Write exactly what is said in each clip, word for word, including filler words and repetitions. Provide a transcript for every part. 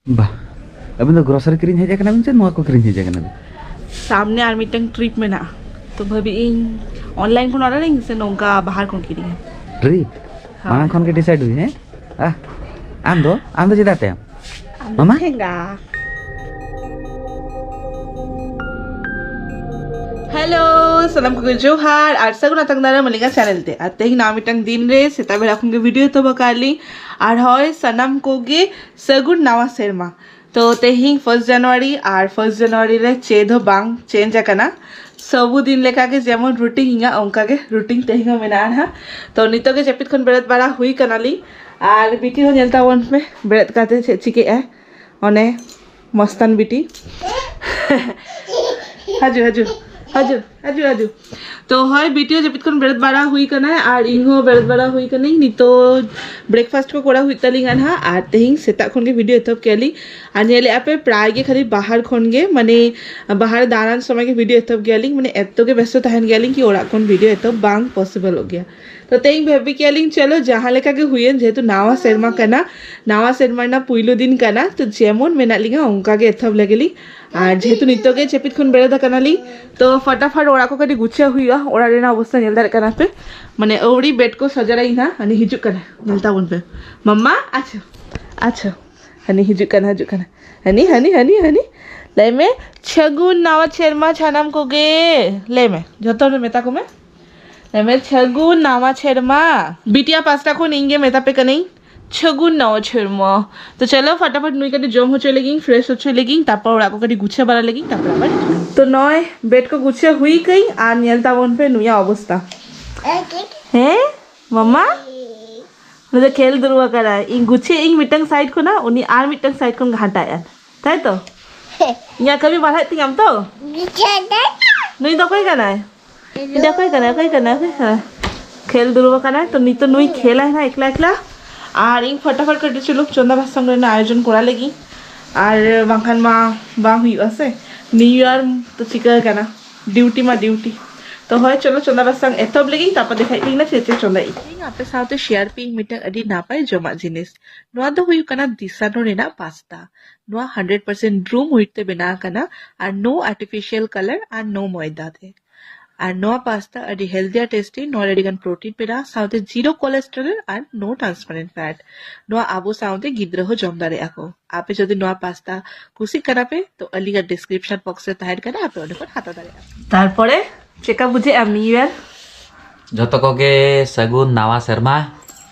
ᱵᱟ, ᱟᱹᱵᱤᱱ ᱫᱚ ᱜᱨᱚᱥᱟᱨᱤ ᱠᱤᱨᱤᱧ ᱦᱮᱡ ᱟᱠᱟᱱᱟ ᱵᱤᱱ ᱥᱮ ᱱᱚᱣᱟ ᱠᱚ ᱠᱤᱨᱤᱧ ᱦᱮᱡ ᱟᱠᱟᱱᱟ ᱵᱤᱱ? ᱥᱟᱢᱱᱮ ᱟᱨ ᱢᱤᱫᱴᱟᱝ ᱴᱨᱤᱯ ᱢᱮᱱᱟᱜᱼᱟ, ᱛᱚ ᱵᱷᱟᱹᱵᱤ ᱤᱧ ᱚᱱᱞᱟᱭᱤᱱ ᱠᱷᱚᱱ ᱚᱰᱟᱨ ᱟᱹᱧ ᱥᱮ ᱱᱚᱝᱠᱟ ᱵᱟᱦᱟᱨ ᱠᱷᱚᱱ ᱠᱤᱨᱤᱧᱟ᱾ ᱴᱨᱤᱯ? ᱦᱳᱭ᱾ ᱢᱟᱲᱟᱝ ᱠᱷᱚᱱ ᱜᱮ ᱰᱤᱥᱟᱭᱤᱰ ᱦᱩᱭ, ᱦᱮᱸ? ᱟᱦ, ᱟᱢ ᱫᱚ, ᱟᱢ ᱫᱚ ᱪᱮᱫᱟᱜ ᱛᱮ? ᱟᱢ ᱫᱚ ᱢᱟᱢᱟ? ᱴᱷᱮᱸᱜᱟ᱾ ᱦᱮᱞᱳ, ᱥᱟᱱᱟᱢ ᱠᱚᱜᱮ ᱡᱚᱦᱟᱨ ᱟᱨ ᱥᱟᱹᱜᱩᱱ ᱟᱛᱟᱝ ᱫᱟᱨᱟᱢ ᱟᱹᱞᱤᱧᱟᱜ ᱪᱮᱱᱮᱞ ᱛᱮ᱾ ᱟᱨ ᱛᱮᱦᱮᱧ ᱱᱟᱣᱟ ᱢᱤᱫᱴᱟᱝ ᱫᱤᱱ ᱨᱮ ᱥᱮᱛᱟᱜ ᱵᱮᱲᱟ ᱠᱷᱚᱱ ᱜᱮ ᱵᱷᱤᱰᱤᱭᱳ ᱮᱛᱚᱦᱚᱵ ᱟᱠᱟᱫ ᱞᱤᱧ᱾ ᱟᱨ ᱦᱳᱭ, ᱥᱟᱱᱟᱢ ᱠᱚᱜᱮ ᱥᱟᱹᱜᱩᱱ ᱱᱟᱣᱟ ᱥᱮᱨᱢᱟ᱾ ᱛᱚ ᱛᱮᱦᱮᱧ ᱯᱷᱟᱨᱥᱴ ᱡᱟᱱᱩᱣᱟᱨᱤ, ᱟᱨ ᱯᱷᱟᱨᱥᱴ ᱡᱟᱱᱩᱣᱟᱨᱤ ᱨᱮ ᱪᱮᱫ ᱦᱚᱸ ᱵᱟᱝ ᱪᱮᱧᱡᱽ ᱟᱠᱟᱱᱟ᱾ ᱥᱚᱵᱩ ᱫᱤᱱ ᱞᱮᱠᱟ ᱜᱮ ᱡᱮᱢᱚᱱ ᱨᱩᱴᱤᱱ ᱤᱧᱟᱹᱜ, ᱚᱱᱠᱟ ᱜᱮ ᱨᱩᱴᱤᱱ ᱛᱮᱦᱮᱧ ᱦᱚᱸ ᱢᱮᱱᱟᱜᱼᱟ ᱱᱟᱦᱟᱜ᱾ ᱛᱚ ᱱᱤᱛᱚᱜ ᱜᱮ ᱡᱟᱹᱯᱤᱫ ᱠᱷᱚᱱ ᱵᱮᱨᱮᱫ ᱵᱟᱲᱟ ᱦᱩᱭ ᱠᱟᱱᱟᱞᱤᱧ᱾ ᱟᱨ ᱵᱤᱴᱤ ᱦᱚᱸ ᱧᱮᱞ ᱛᱟᱵᱚᱱ ᱯᱮ, ᱵᱮᱨᱮᱫ ᱠᱟᱛᱮ ᱪᱮᱫ ᱪᱤᱠᱟᱹᱜᱼᱟᱭ, ᱚᱱᱮ ᱢᱚᱥᱛᱟᱱ ᱵᱤᱴᱤ᱾ ᱦᱟᱡᱩ, ᱦᱟᱡᱩ, ᱦᱟᱡᱩ, ᱦᱟᱡᱩ, ᱦᱟᱡᱩ᱾ ᱛᱚ ᱦᱳᱭ, ᱵᱤᱴᱤ ᱦᱚᱸ ᱡᱟᱹᱯᱤᱫ ᱠᱷᱚᱱ ᱵᱮᱨᱮᱫ ᱵᱟᱲᱟ ᱦᱩᱭ ᱠᱟᱱᱟᱭ ᱟᱨ ᱤᱧ ᱦᱚᱸ ᱵᱮᱨᱮᱫ ᱵᱟᱲᱟ ᱦᱩᱭ ᱠᱟᱹᱱᱟᱹᱧ᱾ ᱱᱤᱛᱚᱜ ᱵᱨᱮᱠᱯᱷᱟᱥᱴ ᱠᱚ ᱠᱚᱨᱟᱣ ᱦᱩᱭᱩᱜ ᱛᱟᱹᱞᱤᱧᱟ ᱱᱟᱦᱟᱜ, ᱟᱨ ᱛᱮᱦᱮᱧ ᱥᱮᱛᱟᱜ ᱠᱷᱚᱱ ᱜᱮ ᱵᱷᱤᱰᱤᱭᱳ ᱮᱛᱚᱦᱚᱵ ᱠᱮᱜᱼᱟ ᱞᱤᱧ᱾ ᱟᱨ ᱧᱮᱞᱮᱫᱼᱟ ᱯᱮ, ᱯᱨᱟᱭ ᱜᱮ ᱠᱷᱟᱹᱞᱤ ᱵᱟᱦᱟᱨ ᱠᱷᱚᱱ ᱜᱮ, ᱢᱟᱱᱮ ᱵᱟᱦᱟᱨ ᱫᱟᱬᱟᱱ ᱥᱚᱢᱚᱭ ᱜᱮ ᱵᱷᱤᱰᱤᱭᱳ ᱮᱛᱚᱦᱚᱵ ᱜᱮᱭᱟ ᱞᱤᱧ, ᱢᱟᱱᱮ ᱮᱛᱚ ᱜᱮ ᱵᱮᱥᱛᱚ ᱛᱟᱦᱮᱱ ᱜᱮᱭᱟ ᱞᱤᱧ ᱠᱤ ᱚᱲᱟᱜ ᱠᱷᱚᱱ ᱵᱷᱤᱰᱤᱭᱳ ᱮᱛᱚᱦᱚᱵ ᱵᱟᱝ ᱯᱚᱥᱤᱵᱚᱞᱚᱜ ᱜᱮᱭᱟ᱾ ᱛᱚ ᱛᱮᱦᱮᱧ ᱵᱷᱟᱹᱵᱤ ᱠᱮᱜᱼᱟ ᱞᱤᱧ, ᱪᱚᱞᱚ ᱡᱟᱦᱟᱸ ᱞᱮᱠᱟ ᱜᱮ ᱦᱩᱭᱮᱱ, ᱡᱮᱦᱮᱛᱩ ᱱᱟᱣᱟ ᱥᱮᱨᱢᱟ ᱠᱟᱱᱟ, ᱱᱟᱣᱟ ᱥᱮᱨᱢᱟ ᱨᱮᱱᱟᱜ ᱯᱩᱭᱞᱩ ᱫᱤᱱ ᱠᱟᱱᱟ, ᱛᱚ ᱡᱮᱢᱚᱱ ᱢᱮᱱᱟᱜ ᱞᱤᱧᱟ ᱚᱱᱠᱟ ᱜᱮ ᱮᱛᱚᱦᱚᱵ ᱞᱮᱜᱮ ᱞᱤᱧ᱾ ᱟᱨ ᱡᱮᱦᱮᱛᱩ ᱱᱤᱛᱚᱜ ᱜᱮ ᱡᱟᱹᱯᱤᱫ ᱠᱷᱚᱱ ᱵᱮᱨᱮᱫ ᱟᱠᱟᱱᱟ ᱞᱤᱧ, ᱛᱚ ᱯᱷᱟᱴᱟᱯᱷᱟᱴ ᱚᱲᱟᱜ ᱠᱚ ᱠᱟᱹᱴᱤᱡ ᱜᱩᱪᱷᱟᱹᱣ ᱦᱩᱭᱩᱜᱼᱟ᱾ ᱚᱲᱟᱜ ᱨᱮᱱᱟᱜ ᱚᱵᱚᱥᱛᱟ ᱧᱮᱞ ᱫᱟᱲᱮᱭᱟᱜ ᱠᱟᱱᱟ ᱯᱮ, ᱢᱟᱱᱮ ᱟᱹᱣᱲᱤ ᱵᱮᱰ ᱠᱚ ᱥᱟᱡᱟᱲᱟᱭ ᱱᱟ᱾ ᱦᱟᱹᱱᱤ ᱦᱤᱡᱩᱜ ᱠᱟᱱᱟ, ᱧᱮᱞ ᱛᱟᱵᱚᱱ ᱯᱮ ᱢᱟᱢᱟ᱾ ᱟᱪᱪᱷᱟ, ᱟᱪᱪᱷᱟ, ᱦᱟᱹᱱᱤ ᱦᱤᱡᱩᱜ ᱠᱟᱱᱟ, ᱦᱤᱡᱩᱜ ᱠᱟᱱᱟ᱾ ᱦᱟᱹᱱᱤ, ᱦᱟᱹᱱᱤ, ᱦᱟᱹᱱᱤ, ᱦᱟᱹᱱᱤ᱾ ᱞᱟᱹᱭ ᱢᱮ, ᱥᱟᱹᱜᱩᱱ ᱱᱟᱣᱟ ᱥᱮᱨᱢᱟ ᱥᱟᱱᱟᱢ ᱠᱚᱜᱮ᱾ ᱞᱟᱹᱭ ᱢᱮ, ᱡᱷᱚᱛᱚ ᱦᱚᱲ ᱢᱮᱛᱟ ᱠᱚᱢᱮ᱾ ᱞᱟᱹᱭ ᱢᱮ, ᱥᱟᱹᱜᱩᱱ ᱱᱟᱣᱟ ᱥᱮᱨᱢᱟ᱾ ᱵᱤᱴᱤᱭᱟ ᱯᱟᱥᱴᱟ ᱠᱷᱚᱱ ᱤᱧ ᱜᱮ ᱢᱮᱛᱟ ᱯᱮ ᱠᱟᱹᱱᱟᱹᱧ, ᱥᱟᱹᱜᱩᱱ ᱱᱟᱣᱟ ᱥᱮᱨᱢᱟ᱾ ᱛᱚ ᱪᱚᱞᱚ ᱯᱷᱟᱴᱟᱯᱷᱟᱴ ᱱᱩᱭ ᱠᱟᱹᱴᱤᱡ ᱡᱚᱢ ᱦᱚᱪᱚᱭ ᱞᱮᱜᱤᱧ, ᱯᱷᱨᱮᱥ ᱦᱚᱪᱚᱭ ᱞᱮᱜᱤᱧ, ᱛᱟᱨᱯᱚᱨ ᱚᱲᱟᱜ ᱠᱚ ᱠᱟᱹᱴᱤᱡ ᱜᱩᱪᱷᱟᱹ ᱵᱟᱲᱟ ᱞᱮᱜᱤᱧ, ᱛᱟᱨᱯᱚᱨ ᱟᱵᱟᱨ ᱦᱤᱡᱩᱜ ᱟᱹᱧ᱾ ᱛᱚ ᱱᱚᱜᱼᱚᱭ ᱵᱮᱰ ᱠᱚ ᱜᱩᱪᱷᱟᱹ ᱦᱩᱭ ᱠᱟᱹᱧ ᱟᱨ ᱧᱮᱞ ᱛᱟᱵᱚᱱ ᱯᱮ ᱱᱩᱭᱟᱜ ᱚᱵᱚᱥᱛᱟ᱾ ᱦᱮᱸ ᱢᱟᱢᱟ? ᱩᱱᱤ ᱫᱚ ᱠᱷᱮᱞ ᱫᱩᱲᱩᱵ ᱟᱠᱟᱱᱟᱭ᱾ ᱤᱧ ᱜᱩᱪᱷᱤ ᱤᱧ ᱢᱤᱫᱴᱟᱝ ᱥᱟᱭᱤᱰ ᱠᱷᱚᱱᱟᱜ, ᱩᱱᱤ ᱟᱨ ᱢᱤᱫᱴᱟᱝ ᱥᱟᱭᱤᱰ ᱠᱷᱚᱱ ᱜᱷᱟᱱᱴᱟᱭᱮᱫᱼᱟ, ᱛᱟᱭ ᱛᱚ? ᱤᱧᱟᱹᱜ ᱠᱟᱹᱢᱤ ᱵᱟᱲᱦᱟᱜ ᱛᱤᱧᱟᱢ ᱛᱚ? ᱱᱩᱭ ᱫᱚ ᱚᱠᱚᱭ ᱠᱟᱱᱟᱭ? ᱱᱩᱭ ᱫᱚ ᱚᱠᱚᱭ ᱠᱟᱱᱟᱭ? ᱚᱠᱚᱭ ᱠᱟᱱᱟᱭ? ᱚᱠᱚᱭ ᱠᱟᱱᱟᱭ? ᱠᱷᱮᱞ ᱫᱩᱲᱩᱵ ᱟᱠᱟᱱᱟᱭ᱾ ᱛᱚ ᱱᱤᱛᱚᱜ ᱱᱩᱭ ᱠᱷᱮᱞᱟᱭ ᱱᱟᱦᱟᱜ ᱮᱠᱞᱟ ᱮᱠᱞᱟ᱾ ᱟᱨ ᱤᱧ ᱯᱷᱚᱴᱟᱯᱷᱚᱴ ᱠᱟᱹᱴᱤᱡ ᱪᱩᱞᱩᱝ ᱪᱚᱸᱫᱟ ᱵᱟᱥᱟᱝ ᱨᱮᱱᱟᱜ ᱟᱭᱳᱡᱚᱱ ᱠᱚᱨᱟᱣ ᱞᱟᱹᱜᱤᱫ, ᱟᱨ ᱵᱟᱝᱠᱷᱟᱱ ᱢᱟ ᱵᱟᱝ ᱦᱩᱭᱩᱜᱼᱟ ᱥᱮ᱾ ᱱᱤᱭᱩ ᱤᱭᱟᱨ ᱛᱚ ᱪᱤᱠᱟᱹ ᱟᱠᱟᱱᱟ, ᱰᱤᱭᱩᱴᱤ ᱢᱟ ᱰᱤᱭᱩᱴᱤ᱾ ᱛᱚ ᱦᱳᱭ, ᱪᱚᱞᱚ ᱪᱚᱸᱫᱟ ᱵᱟᱥᱟᱝ ᱮᱛᱚᱦᱚᱵ ᱞᱮᱜᱤᱧ, ᱛᱟᱨᱯᱚᱨ ᱫᱮᱠᱷᱟᱭ ᱯᱮ ᱱᱟ ᱪᱮᱫ ᱪᱮᱫ ᱪᱚᱸᱫᱟᱭ᱾ ᱤᱧ ᱟᱯᱮ ᱥᱟᱶᱛᱮ ᱥᱮᱭᱟᱨ ᱯᱮ ᱤᱧ ᱢᱤᱫᱴᱟᱝ ᱟᱹᱰᱤ ᱱᱟᱯᱟᱭ ᱡᱚᱢᱟᱜ ᱡᱤᱱᱤᱥ᱾ ᱱᱚᱣᱟ ᱫᱚ ᱦᱩᱭᱩᱜ ᱠᱟᱱᱟ ᱫᱤᱥᱟᱱᱳ ᱨᱮᱱᱟᱜ ᱯᱟᱥᱛᱟ᱾ ᱱᱚᱣᱟ ᱦᱟᱱᱰᱨᱮᱰ ᱯᱟᱨᱥᱮᱱᱴ ᱨᱩᱢ ᱦᱩᱭᱤᱴ ᱛᱮ ᱵᱮᱱᱟᱣ ᱟᱠᱟᱱᱟ, ᱟᱨ ᱱᱳ ᱟᱨᱴᱤᱯᱷᱤᱥᱤᱭᱟᱞ ᱠᱟᱞᱟᱨ ᱟᱨ ᱱᱳ ᱢᱚᱭᱫᱟ ᱛᱮ᱾ ᱟᱨ ᱱᱚᱣᱟ ᱯᱟᱥᱛᱟ ᱟᱹᱰᱤ ᱦᱮᱞᱫᱤ ᱟᱨ ᱴᱮᱥᱴᱤ᱾ ᱱᱚᱣᱟ ᱨᱮ ᱟᱹᱰᱤ ᱜᱟᱱ ᱯᱨᱳᱴᱤᱱ ᱢᱮᱱᱟᱜᱼᱟ, ᱥᱟᱶᱛᱮ ᱡᱤᱨᱳ ᱠᱳᱞᱮᱥᱴᱨᱚᱞ ᱟᱨ ᱱᱳ ᱴᱨᱟᱱᱥᱯᱟᱨᱮᱱᱴ ᱯᱷᱮᱴ᱾ ᱱᱚᱣᱟ ᱟᱵᱚ ᱥᱟᱶᱛᱮ ᱜᱤᱫᱽᱨᱟᱹ ᱦᱚᱸ ᱡᱚᱢ ᱫᱟᱲᱮᱭᱟᱜᱼᱟ ᱠᱚ᱾ ᱟᱯᱮ ᱡᱩᱫᱤ ᱱᱚᱣᱟ ᱯᱟᱥᱛᱟ ᱠᱩᱥᱤᱜ ᱠᱟᱱᱟ ᱯᱮ, ᱛᱚ ᱟᱹᱞᱤᱧᱟᱜ ᱰᱤᱥᱠᱨᱤᱯᱥᱚᱱ ᱵᱚᱠᱥ ᱨᱮ ᱛᱟᱦᱮᱱ ᱠᱟᱱᱟ, ᱟᱯᱮ ᱚᱸᱰᱮ ᱠᱷᱚᱱ ᱦᱟᱛᱟᱣ ᱫᱟᱲᱮᱭᱟᱜᱼᱟ᱾ ᱛᱟᱨᱯᱚᱨᱮ ᱪᱮᱫᱠᱟ ᱵᱩᱡᱷᱟᱹᱜᱼᱟ ᱱᱤᱭᱩ ᱤᱭᱟᱨ? ᱡᱷᱚᱛᱚ ᱠᱚᱜᱮ ᱥᱟᱹᱜᱩᱱ ᱱᱟᱣᱟ ᱥᱮᱨᱢᱟ᱾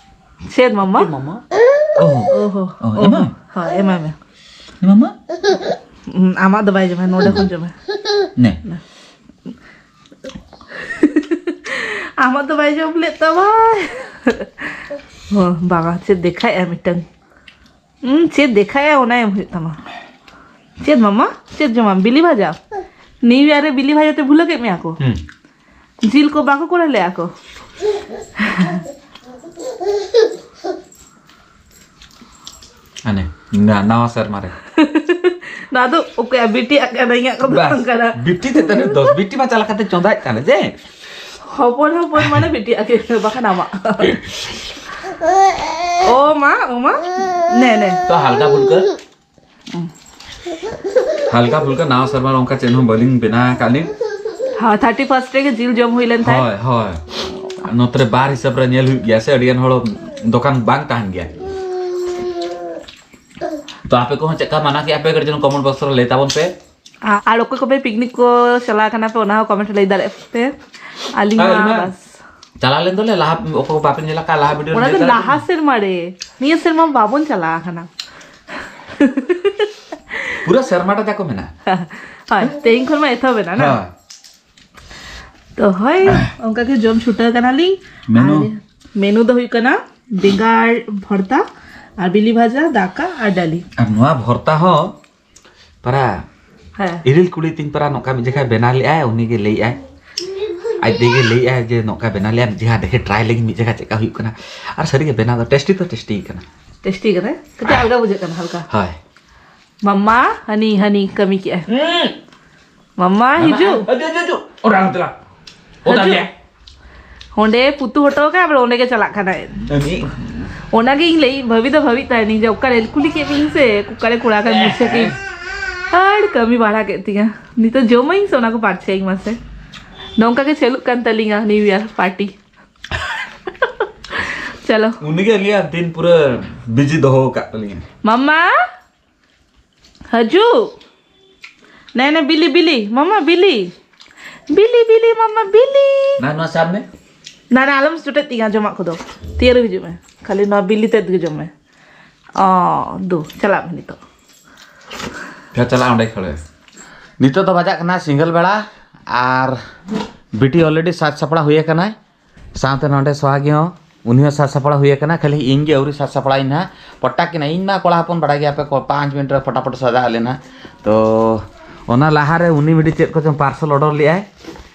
ᱪᱮᱫ ᱢᱟᱢᱟ? ᱪᱮᱫ ᱢᱟᱢᱟ? ᱚ᱾ ᱚ ᱦᱚ, ᱚ, ᱚ ᱮᱢᱟ? ᱦᱚ᱾ ᱦᱳᱭ, ᱮᱢᱟᱭ ᱢᱮ᱾ ᱮᱢᱟᱢᱟ? ᱦᱩᱸ, ᱟᱢᱟᱜ ᱫᱚ ᱵᱟᱭ ᱡᱚᱢᱟ, ᱱᱚᱰᱮ ᱠᱷᱚᱱ ᱡᱚᱢᱟ᱾ ᱱᱮ᱾ ᱟᱢᱟᱜ ᱫᱚ ᱵᱟᱭ ᱡᱚᱢ ᱞᱮᱫ ᱛᱟᱢᱟ᱾ ᱚ, ᱵᱟᱵᱟ, ᱪᱮᱫ ᱫᱮᱠᱷᱟᱭᱮᱜᱼᱟ ᱢᱤᱫᱴᱟᱝ᱾ ᱦᱩᱸ, ᱪᱮᱫ ᱫᱮᱠᱷᱟᱭᱮᱜᱼᱟ ᱚᱱᱟ ᱮᱢ ᱦᱩᱭᱩᱜ ᱛᱟᱢᱟ᱾ ᱪᱮᱫ ᱢᱟᱢᱟ? ᱪᱮᱫ ᱡᱚᱢᱟᱢ? ᱵᱤᱞᱤ ᱵᱷᱟᱡᱟ? ᱱᱤᱭᱩ ᱤᱭᱟᱨ ᱨᱮ ᱵᱤᱞᱤ ᱵᱷᱟᱡᱟ ᱛᱮ ᱵᱷᱩᱞᱟᱹ ᱠᱮᱫ ᱢᱮᱭᱟ ᱠᱚ? ᱦᱩᱸ᱾ ᱡᱤᱞ ᱠᱚ ᱵᱟᱠᱚ ᱠᱚᱨᱟᱣ ᱞᱮᱜᱼᱟ ᱠᱚ? ᱦᱟᱱᱮ, ᱱᱟ-, ᱱᱟᱣᱟ ᱥᱮᱨᱢᱟ ᱨᱮ᱾ ᱱᱚᱣᱟ ᱫᱚ ᱚᱠᱚᱭᱟᱜ ᱵᱤᱴᱤ ᱟᱜ ᱠᱟᱱᱟ, ᱤᱧᱟᱹᱜ ᱠᱚᱫᱚ ᱵᱟᱥ, ᱵᱟᱝ ᱠᱟᱱᱟ᱾ ᱵᱤᱴᱤ ᱛᱮ ᱛᱟᱦᱞᱮ ᱫᱚᱥ, ᱵᱤᱴᱤ ᱢᱟ ᱪᱟᱞᱟᱣ ᱠᱟᱛᱮ ᱪᱚᱸᱫᱟᱭᱮᱫ ᱠᱟᱱᱟ ᱡᱮ᱾ ᱦᱚᱯᱚᱱ ᱦᱚᱯᱚᱱ ᱢᱟᱱᱮ ᱵᱤᱴᱤ ᱟᱜ ᱜᱮ, ᱵᱟᱠᱷᱟᱱ ᱟᱢᱟᱜ᱾ ᱳ ᱢᱟ, ᱳ ᱢᱟ᱾ ᱱᱮ, ᱱᱮ᱾ ᱛᱚ ᱦᱟᱞᱠᱟ ᱯᱷᱩᱞᱠᱟ᱾ ᱦᱟᱞᱠᱟ ᱯᱷᱩᱞᱠᱟ ᱱᱟᱣᱟ ᱥᱮᱨᱢᱟ ᱨᱮ ᱚᱱᱠᱟ ᱪᱮᱫ ᱦᱚᱸ ᱵᱟᱹᱞᱤᱧ ᱵᱮᱱᱟᱣ ᱟᱠᱟᱫ ᱞᱤᱧ᱾ ᱦᱮᱸ, ᱛᱷᱟᱨᱴᱤ ᱯᱷᱟᱨᱥᱴ ᱨᱮᱜᱮ ᱡᱤᱞ ᱡᱚᱢ ᱦᱩᱭ ᱞᱮᱱ ᱛᱟᱦᱮᱸᱫ᱾ ᱦᱳᱭ, ᱦᱳᱭ᱾ ᱱᱚᱛᱮ ᱨᱮ ᱵᱟᱨ ᱦᱤᱥᱟᱹᱵ ᱨᱮ ᱧᱮᱞ ᱦᱩᱭᱩᱜ ᱜᱮᱭᱟ ᱥᱮ, ᱟᱹᱰᱤ ᱜᱟᱱ ᱦᱚᱲ ᱫᱚᱠᱟᱱ ᱵᱟᱝ ᱛᱟᱦᱮᱱ ᱜᱮᱭᱟ᱾ ᱛᱚ ᱟᱯᱮ ᱠᱚᱦᱚᱸ ᱪᱮᱫ ᱞᱮᱠᱟ ᱢᱟᱱᱟ ᱠᱮᱜᱼᱟ ᱯᱮ, ᱠᱟᱹᱴᱤᱡ ᱪᱩᱞᱩᱝ ᱠᱚᱢᱮᱱᱴ ᱵᱚᱠᱥ ᱨᱮ ᱞᱟᱹᱭ ᱛᱟᱵᱚᱱ ᱯᱮ᱾ ᱟ-, ᱟᱨ ᱚᱠᱚᱭ ᱠᱚᱯᱮ ᱯᱤᱠᱱᱤᱠ ᱠᱚ ᱪᱟᱞᱟᱣ ᱠᱟᱱᱟ ᱯᱮ, ᱚᱱᱟ ᱦᱚᱸ ᱠᱚᱢᱮᱱᱴ ᱨᱮ ᱞᱟᱹᱭ ᱫᱟᱲᱮᱭᱟᱜᱼᱟ ᱯᱮ᱾ ᱟᱹᱞᱤᱧ ᱟᱨ ᱢᱟ ᱤᱧ ᱢᱟ ᱵᱟᱥ᱾ ᱪᱟᱞᱟᱣ ᱞᱮᱱ ᱫᱚᱞᱮ ᱞᱟᱦᱟ, ᱚᱠᱚᱭ ᱠᱚ ᱵᱟᱯᱮ ᱧᱮᱞ ᱟᱠᱟᱫ, ᱞᱟᱦᱟ ᱵᱷᱤᱰᱤᱭᱳ ᱚᱱᱟ ᱨᱮ ᱫᱚ ᱞᱟᱹᱭ ᱫᱟᱲᱮᱭᱟᱜ ᱞᱟᱦᱟ ᱯᱮ᱾ ᱥᱮᱨᱢᱟ ᱨᱮ, ᱱᱤᱭᱟᱹ ᱥᱮᱨᱢᱟ ᱵᱟᱵᱚᱱ ᱪᱟᱞᱟᱣ ᱟᱠᱟᱱᱟ᱾ ᱯᱩᱨᱟᱹ ᱥᱮᱨᱢᱟ ᱴᱟ ᱡᱟᱠᱚ ᱢᱮᱱᱟᱜᱼᱟ᱾ ᱦᱳᱭ, ᱛᱮᱦᱮᱧ ᱠᱷᱚᱱ ᱢᱟ ᱮᱛᱚᱦᱚᱵ ᱮᱱᱟ ᱱᱟ᱾ ᱦᱮᱸ᱾ ᱛᱚ ᱦᱳᱭ, ᱚᱱᱠᱟ ᱜᱮ ᱡᱚᱢ ᱪᱷᱩᱴᱟᱹᱣ ᱠᱟᱱᱟᱞᱤᱧ᱾ ᱢᱮᱱᱩ? ᱟᱨ ᱢᱮᱱᱩ ᱫᱚ ᱦᱩᱭᱩᱜ ᱠᱟᱱᱟ ᱵᱮᱸᱜᱟᱲ ᱵᱷᱚᱨᱛᱟ ᱟᱨ ᱵᱤᱞᱤ ᱵᱷᱟᱡᱟ, ᱫᱟᱠᱟ ᱟᱨ ᱰᱟᱹᱞᱤ᱾ ᱟᱨ ᱱᱚᱣᱟ ᱵᱷᱚᱨᱛᱟ ᱦᱚᱸ ᱯᱟᱨᱟ ᱦᱮᱸ᱾ ᱤᱨᱤᱞ ᱠᱩᱲᱤ ᱛᱤᱧ ᱯᱟᱨᱟ ᱱᱚᱝᱠᱟ ᱢᱤᱫ ᱡᱚᱠᱷᱟᱡ ᱵᱮᱱᱟᱣ ᱞᱮᱜᱼᱟᱭ, ᱩᱱᱤ ᱜᱮ ᱞᱟᱹᱭᱮᱜᱼᱟᱭ᱾ ᱟᱡ ᱛᱮᱜᱮ ᱞᱟᱹᱭᱮᱜᱼᱟᱭ ᱡᱮ ᱱᱚᱝᱠᱟ ᱵᱮᱱᱟᱣ ᱞᱮᱜᱼᱟᱭ, ᱢᱤᱫ ᱡᱚᱠᱷᱟᱡ ᱫᱮᱠᱷᱮ ᱴᱨᱟᱭ ᱞᱮᱜᱤᱧ ᱢᱤᱫ ᱡᱚᱠᱷᱟᱡ ᱪᱮᱫ ᱞᱮᱠᱟ ᱦᱩᱭᱩᱜ ᱠᱟᱱᱟ᱾ ᱟᱨ ᱥᱟᱹᱨᱤ ᱜᱮ ᱵᱮᱱᱟᱣ ᱫᱚ ᱴᱮᱥᱴᱤ ᱫᱚ ᱴᱮᱥᱴᱤ ᱠᱟᱱᱟ᱾ ᱴᱮᱥᱴᱤ ᱠᱟᱱᱟ? ᱠᱟᱹᱴᱤᱡ ᱟᱞᱜᱟ ᱵᱩᱡᱷᱟᱹᱜ ᱠᱟᱱᱟ ᱦᱟᱞᱠᱟ᱾ ᱦᱳᱭ᱾ ᱢᱟᱢᱟ, ᱦᱟᱹᱱᱤ, ᱦᱟᱹᱱᱤ ᱠᱟᱹᱢᱤ ᱠᱮᱜᱼᱟᱭ᱾ ᱦᱩᱸ᱾ ᱢᱟᱢᱟ, ᱢᱟᱢᱟ, ᱦᱤᱡᱩᱜ᱾ ᱦᱤᱡᱩᱜ, ᱦᱤᱡᱩᱜ, ᱦᱤᱡᱩᱜ᱾ ᱚᱲᱟᱜ ᱫᱮᱞᱟ᱾ ᱚᱠᱟ ᱦᱤᱡᱩᱜ᱾ ᱨᱮᱭᱟᱜ? ᱚᱸᱰᱮ ᱯᱩᱛᱩ ᱦᱚᱴᱚ ᱠᱟᱜᱼᱟ, ᱟᱵᱟᱨ ᱚᱸᱰᱮ ᱜᱮ ᱪᱟᱞᱟᱜ ᱠᱟᱱᱟᱭ᱾ ᱩᱱᱤ ᱚᱱᱟᱜᱮ ᱤᱧ ᱞᱟᱹᱭ, ᱵᱷᱟᱹᱵᱤ ᱫᱚ ᱵᱷᱟᱹᱵᱤ ᱛᱟᱦᱮᱱᱤᱧ ᱡᱮ ᱚᱠᱟᱨᱮ ᱠᱩᱞᱤ ᱠᱮᱫ ᱢᱤᱭᱟᱹᱧ ᱥᱮ, ᱚᱠᱟᱨᱮ ᱠᱚᱲᱟ ᱠᱟᱱ ᱢᱩᱪᱷᱟᱹ ᱠᱤ᱾ ᱟᱨ ᱠᱟᱹᱢᱤ ᱵᱟᱲᱟ ᱠᱮᱫ ᱛᱤᱧᱟ᱾ ᱱᱤᱛᱚᱜ ᱡᱚᱢᱟᱹᱧ ᱥᱮ ᱚᱱᱟ ᱠᱚ ᱯᱟᱨᱪᱟᱭᱟᱹᱧ ᱢᱟᱥᱮ᱾ ᱱᱚᱝᱠᱟ ᱜᱮ ᱪᱟᱹᱞᱩᱜ ᱠᱟᱱ ᱛᱟᱹᱞᱤᱧᱟ New Year party᱾ ᱪᱚᱞᱚ᱾ ᱩᱱᱤ ᱜᱮ ᱟᱹᱞᱤᱧᱟᱜ ᱫᱤᱱ ᱯᱩᱨᱟᱹ busy ᱫᱚᱦᱚ ᱟᱠᱟᱫ ᱛᱟᱹᱞᱤᱧᱟ᱾ ᱢᱟᱢᱟ, ᱦᱤᱡᱩᱜ᱾ ᱱᱮ, ᱱᱮ, ᱵᱤᱞᱤ, ᱵᱤᱞᱤ, ᱢᱟᱢᱟ, ᱵᱤᱞᱤ᱾ ᱵᱤᱞᱤ, ᱵᱤᱞᱤ, ᱢᱟᱢᱟ, ᱵᱤᱞᱤ᱾ ᱱᱟ, ᱱᱚᱣᱟ ᱥᱟᱵ ᱢᱮ᱾ ᱱᱟ, ᱱᱟ, ᱟᱞᱚᱢ ᱡᱚᱴᱮᱫ ᱛᱤᱧᱟ ᱡᱚᱢᱟᱜ ᱠᱚᱫᱚ᱾ ᱛᱤᱭᱟᱹᱨ ᱦᱤᱡᱩᱜ ᱢᱮ᱾ ᱠᱷᱟᱹᱞᱤ ᱱᱚᱣᱟ ᱵᱤᱞᱤ ᱛᱮᱫ ᱜᱮ ᱡᱚᱢ ᱢᱮ᱾ ᱚ, ᱫᱩ, ᱪᱟᱞᱟᱜ ᱢᱮ ᱱᱤᱛᱚᱜ᱾ ᱯᱷᱮᱨ ᱪᱟᱞᱟᱜ ᱚᱸᱰᱮ ᱠᱷᱚᱲᱮ᱾ ᱱᱤᱛᱚᱜ ᱫᱚ ᱵᱟᱡᱟᱜ ᱠᱟᱱᱟ ᱥᱤᱸᱜᱟᱹᱞ ᱵᱮᱲᱟ, ᱟᱨ ᱵᱤᱴᱤ already ᱥᱟᱡᱽ ᱥᱟᱯᱲᱟᱣ ᱦᱩᱭ ᱟᱠᱟᱱᱟᱭ᱾ ᱥᱟᱶᱛᱮ ᱱᱚᱰᱮ ᱥᱚᱦᱟᱜᱤ ᱦᱚᱸ, ᱩᱱᱤ ᱦᱚᱸ ᱥᱟᱡᱽ ᱥᱟᱯᱲᱟᱣ ᱦᱩᱭ ᱟᱠᱟᱱᱟ᱾ ᱠᱷᱟᱹᱞᱤ ᱤᱧ ᱜᱮ ᱟᱹᱣᱨᱤ ᱥᱟᱡᱽ ᱥᱟᱯᱲᱟᱣ ᱤᱧ ᱱᱟᱦᱟᱜ᱾ ᱯᱚᱴᱟᱠ ᱠᱤᱱᱟ, ᱤᱧ ᱢᱟ ᱠᱚᱲᱟ ᱦᱚᱯᱚᱱ ᱵᱟᱲᱟᱭ ᱜᱮᱭᱟ ᱯᱮ, ᱠᱚ ᱯᱟᱸᱪ ᱢᱤᱱᱤᱴ ᱨᱮ ᱯᱷᱚᱴᱟᱯᱷᱚᱴ ᱥᱟᱡᱟᱜ ᱟᱞᱮ ᱱᱟᱦᱟᱜ᱾ ᱛᱚ ᱚᱱᱟ ᱞᱟᱦᱟᱨᱮ ᱩᱱᱤ ᱢᱤᱫᱴᱤᱡ ᱪᱮᱫ ᱠᱚᱪᱚᱝ parcel order ᱞᱮᱜᱼᱟᱭ᱾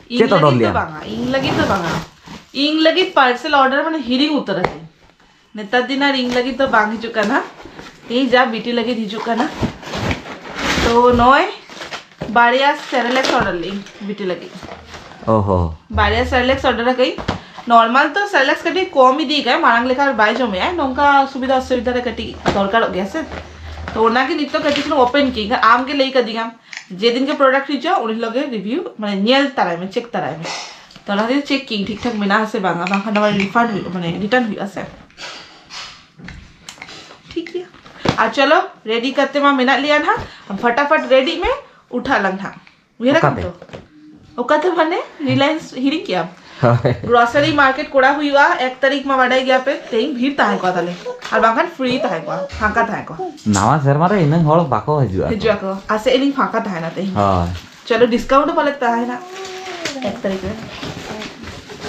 ᱤᱧ ᱪᱮᱫ order ᱞᱟᱹᱜᱤᱫ ᱫᱚ ᱞᱮᱜᱼᱟᱭ? ᱵᱟᱝᱟ, ᱤᱧ ᱞᱟᱹᱜᱤᱫ ᱫᱚ ᱵᱟᱝᱟ᱾ ᱤᱧ ᱞᱟᱹᱜᱤᱫ parcel order ᱢᱟᱱᱮ ᱦᱤᱲᱤᱧ ᱩᱛᱟᱹᱨ ᱟᱹᱧ᱾ ᱱᱮᱛᱟᱨ ᱫᱤᱱ ᱟᱨ ᱤᱧ ᱞᱟᱹᱜᱤᱫ ᱫᱚ ᱵᱟᱝ ᱦᱤᱡᱩᱜ ᱠᱟᱱᱟ, ᱤᱧ ᱡᱟ ᱵᱤᱴᱤ ᱞᱟᱹᱜᱤᱫ ᱦᱤᱡᱩᱜ ᱠᱟᱱᱟ᱾ ᱛᱚ ᱱᱚᱜᱼᱚᱭ ᱵᱟᱨᱭᱟ Cerelac order ᱞᱮᱫᱟᱹᱧ ᱵᱤᱴᱤ ᱞᱟᱹᱜᱤᱫ᱾ ᱚ ᱦᱚ᱾ ᱵᱟᱨᱭᱟ Cerelac order ᱟᱠᱟᱫᱟᱹᱧ᱾ Normal ᱛᱚ Cerelac ᱠᱟᱹᱴᱤᱡ ᱠᱚᱢ ᱤᱫᱤ ᱠᱟᱜᱼᱟᱭ, ᱢᱟᱲᱟᱝ ᱞᱮᱠᱟ ᱵᱟᱭ ᱡᱚᱢᱮᱜᱼᱟᱭ, ᱱᱚᱝᱠᱟ ᱥᱩᱵᱤᱫᱷᱟ ᱚᱥᱩᱵᱤᱫᱷᱟ ᱨᱮ ᱠᱟᱹᱴᱤᱡ ᱫᱚᱨᱠᱟᱨᱚᱜ ᱜᱮᱭᱟ ᱥᱮ᱾ ᱛᱚ ᱚᱱᱟᱜᱮ ᱱᱤᱛᱚᱜ ᱠᱟᱹᱴᱤᱡ ᱪᱩᱞᱩᱝ open ᱠᱤᱧ, ᱟᱢ ᱜᱮ ᱞᱟᱹᱭ ᱠᱟᱫᱤᱧᱟᱢ ᱡᱮᱫᱤᱱ ᱜᱮ product ᱦᱤᱡᱩᱜᱼᱟ ᱩᱱ ᱦᱤᱞᱳᱜ ᱜᱮ review ᱢᱟᱱᱮ ᱧᱮᱞ ᱛᱟᱨᱟᱭ ᱢᱮ, check ᱛᱟᱨᱟᱭ ᱢᱮ᱾ ᱛᱚ ᱚᱱᱟ ᱠᱷᱟᱹᱛᱤᱨ check ᱠᱤᱧ ᱴᱷᱤᱠ ᱴᱷᱟᱠ ᱢᱮᱱᱟᱜᱼᱟ ᱥᱮ ᱵᱟᱝᱟ, ᱵᱟᱝᱠᱷᱟᱱ ᱟᱵᱟᱨ refund ᱦᱩᱭᱩᱜᱼᱟ, ᱢᱟᱱᱮ return ᱦᱩᱭᱩᱜᱼᱟ ᱥᱮ᱾ ᱴᱷᱤᱠ ᱜᱮᱭᱟ, ᱟᱨ ᱪᱚᱞᱚ ready ᱠᱟᱛᱮ ᱢᱟ ᱢᱮᱱᱟᱜ ᱞᱮᱭᱟ ᱱᱟᱦᱟᱜ, ᱯᱷᱟᱴᱟᱯᱷᱟᱴ ready ᱢᱮ, ᱩᱴᱷᱟᱜ ᱞᱟᱝ ᱱᱟᱦᱟᱜ᱾ ᱩᱭᱦᱟᱹᱨ ᱟᱠᱟᱫ ᱚᱠᱟᱛᱮ? ᱛᱚ? ᱚᱠᱟᱛᱮ ᱢᱟᱱᱮ Reliance ᱦᱤᱲᱤᱧ ᱠᱮᱜᱼᱟᱢ? ᱦᱳᱭ᱾ Grocery market ᱠᱚᱲᱟ ᱦᱩᱭᱩᱜᱼᱟ, ᱮᱠ ᱛᱟᱹᱨᱤᱠᱷ ᱢᱟ ᱵᱟᱰᱟᱭ ᱜᱮᱭᱟ ᱯᱮ, ᱛᱮᱦᱮᱧ ᱵᱷᱤᱲ ᱛᱟᱦᱮᱸ ᱠᱚᱜᱼᱟ ᱛᱟᱦᱞᱮ, ᱟᱨ ᱵᱟᱝᱠᱷᱟᱱ free ᱛᱟᱦᱮᱸ ᱠᱚᱜᱼᱟ, ᱯᱷᱟᱸᱠᱟ ᱛᱟᱦᱮᱸ ᱠᱚᱜᱼᱟ᱾ ᱱᱟᱣᱟ ᱥᱮᱨᱢᱟ ᱨᱮ ᱤᱱᱟᱹᱝ ᱦᱚᱲ ᱵᱟᱠᱚ ᱦᱤᱡᱩᱜᱼᱟ᱾ ᱦᱤᱡᱩᱜ ᱟᱠᱚ, ᱟᱥᱮ ᱟᱹᱞᱤᱧ ᱯᱷᱟᱸᱠᱟ ᱛᱟᱦᱮᱱᱟ ᱛᱮᱦᱮᱧ᱾ ᱦᱳᱭ᱾ ᱪᱚᱞᱚ discount ᱦᱚᱸ ᱯᱟᱞᱮ ᱛᱟᱦᱮᱱᱟ ᱮᱠ ᱛᱟᱹᱨᱤᱠᱷ ᱨᱮ᱾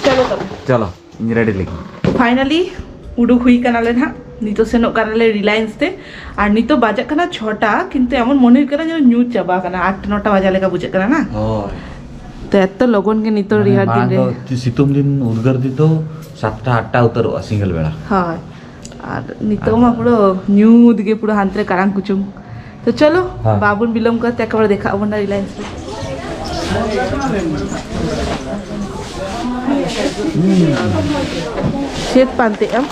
ᱪᱚᱞᱚ ᱛᱚᱵᱮ᱾ ᱪᱚᱞᱚ, ᱤᱧ ready ᱞᱮᱜᱮ᱾ Finally ᱩᱰᱩᱠ ᱦᱩᱭ ᱠᱟᱱᱟᱞᱮ ᱱᱟᱦᱟᱜ, ᱱᱤᱛᱚᱜ ᱥᱮᱱᱚᱜ ᱠᱟᱱᱟᱞᱮ Reliance ᱛᱮ᱾ ᱟᱨ ᱱᱤᱛᱚᱜ ᱵᱟᱡᱟᱜ ᱠᱟᱱᱟ ᱪᱷᱚᱴᱟ, ᱠᱤᱱᱛᱩ ᱮᱢᱚᱱ ᱢᱚᱱᱮ ᱦᱩᱭᱩᱜ ᱠᱟᱱᱟ ᱡᱮᱱᱚ ᱧᱩᱛ ᱪᱟᱵᱟ ᱠᱟᱱᱟ, ᱟᱴ ᱱᱚᱴᱟ ᱵᱟᱡᱟ ᱞᱮᱠᱟ ᱵᱩᱡᱷᱟᱹᱜ ᱠᱟᱱᱟ ᱱᱟ᱾ ᱦᱳᱭ᱾ ᱛᱚ ᱮᱛᱚ ᱞᱚᱜᱚᱱ ᱜᱮ ᱱᱤᱛᱚᱜ ᱢᱟᱱᱮ ᱨᱮᱭᱟᱲ ᱫᱤᱱ ᱢᱟᱲᱟᱝ ᱨᱮ᱾ ᱫᱚ ᱛᱤ-, ᱥᱤᱛᱩᱝ ᱫᱤᱱ ᱩᱫᱽᱜᱟᱹᱨ ᱫᱤᱱ ᱫᱚ ᱥᱟᱛᱴᱟ ᱟᱴᱴᱟ ᱩᱛᱟᱹᱨᱚᱜᱼᱟ ᱥᱤᱸᱜᱟᱹᱞ ᱵᱮᱲᱟ᱾ ᱦᱳᱭ᱾ ᱟᱨ ᱱᱤᱛᱚᱜ ᱢᱟ ᱟᱫᱚ ᱯᱩᱨᱟᱹ ᱧᱩᱛ ᱜᱮ, ᱯᱩᱨᱟᱹ ᱦᱟᱱᱛᱮ ᱨᱮ ᱠᱟᱨᱟᱝ ᱠᱩᱪᱩᱝ᱾ ᱛᱚ ᱪᱚᱞᱚ, ᱦᱮᱸ᱾ ᱵᱟᱵᱚᱱ ᱵᱤᱞᱚᱢ ᱠᱟᱛᱮ ᱮᱠᱮᱵᱟᱨᱮ ᱫᱮᱠᱷᱟᱜ ᱟᱵᱚᱱ ᱱᱟ Reliance ᱨᱮ᱾ ᱪᱮᱫ ᱯᱟᱱᱛᱮᱜ ᱟᱢ?